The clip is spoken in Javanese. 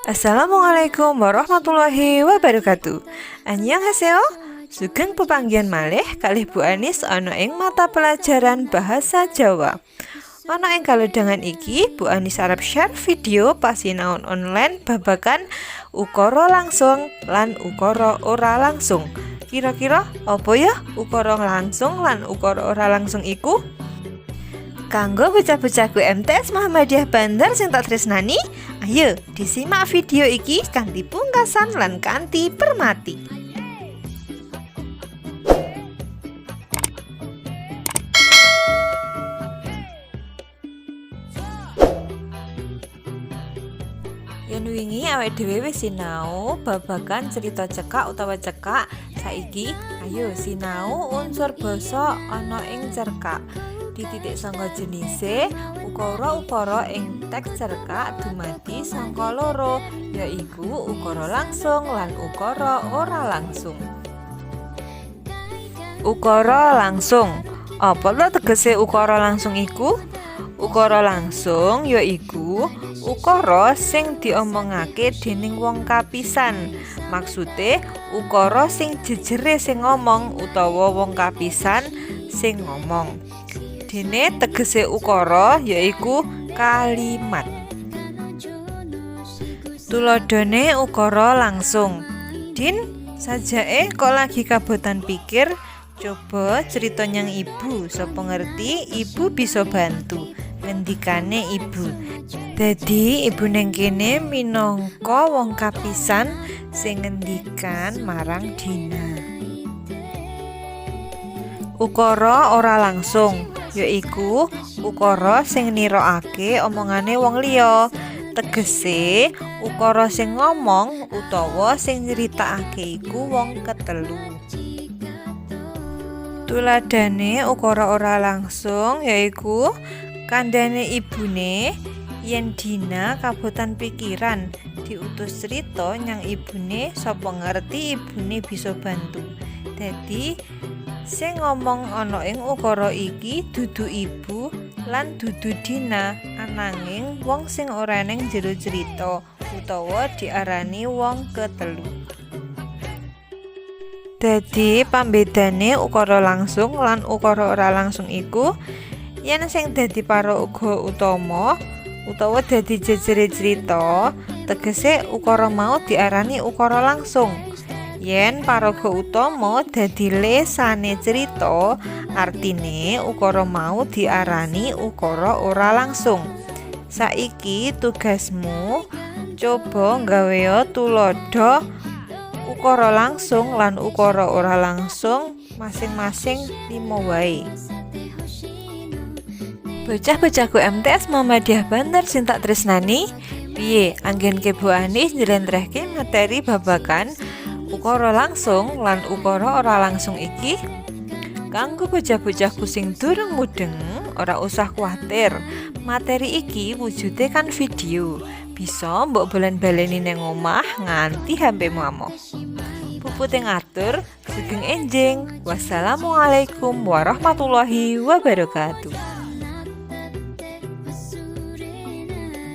Assalamualaikum warahmatullahi wabarakatuh. Annyeonghaseyo. Sugeng pepanggihan malih kalih Bu Anis ana ing mata pelajaran Bahasa Jawa. Ana ing kalodhangan iki, Bu Anis arep share video pasinaon online babagan ukara langsung lan ukara ora langsung. Kira-kira apa ya ukara langsung lan ukara ora langsung iku? Kanggo bocah-bocahku MTS Muhammadiyah Bandar sing tak tresnani, ayo disimak video iki kanthi pungkasan lan kanthi permati. Yen wingi awake dhewe wis sinau babagan cerita cekak utawa cekak, saiki ayo sinau unsur basa ana ing cerkak. Dititik sangka jenise, ukara-ukara ing teks cerkak dumadi sangka loro, yaiku ukara langsung lan ukara ora langsung. Ukara langsung. Apa to tegese ukara langsung iku? Ukara langsung yaiku ukara sing diomongake dening wong kapisan. Maksude ukara sing jejere sing ngomong utawa wong kapisan sing ngomong. Dene tegese ukara yaiku kalimat. Tuladhane ukara langsung. Din, sajake kok lagi kabotan pikir? Coba cerita nyang ibu, sapa ngerti ibu bisa bantu. Ngendikane ibu. Dadi ibu neng kene minangka wong kapisan sing ngendikan marang Dina. Ukara ora langsung yaiku ukara sing nirokake omongane wong liya. Tegese ukara sing ngomong utawa sing nyritakake iku wong ketelu. Tuladhane ukara ora langsung yaiku kandhane ibune yen Dina kabotan pikiran diutus crita nyang ibune, sapa ngerti ibune bisa bantu. Dadi sing ngomong ana ing ukara iki dudu ibu lan dudu Dina, ananging wong sing ora neng jero crita utawa diarani wong ketelu. Dadi pambedane ukara langsung lan ukara ora langsung iku yen sing dadi paraga utama utawa dadi jejere crita, tegese ukara mau diarani ukara langsung. Yen paraga utama dadi lesane crita, artine ukara mau diarani ukara ora langsung. Saiki tugasmu coba nggawe tuladha ukara langsung lan ukara ora langsung masing-masing 5 wae. Bocah-bocahku MTS Muhammadiyah Bandar sing tak tresnani, piye anggenke Bu Anis njlentrehke materi babagan ukara langsung lan ukara ora langsung iki? Kanggo bocah-bocahku sing durung mudeng, ora usah kuwatir. Materi iki wujude kan video. Bisa mbok bolan-baleni nang omah nganti HP-mu amoh. Pupute ngatur, sugeng enjing. Wassalamualaikum warahmatullahi wabarakatuh.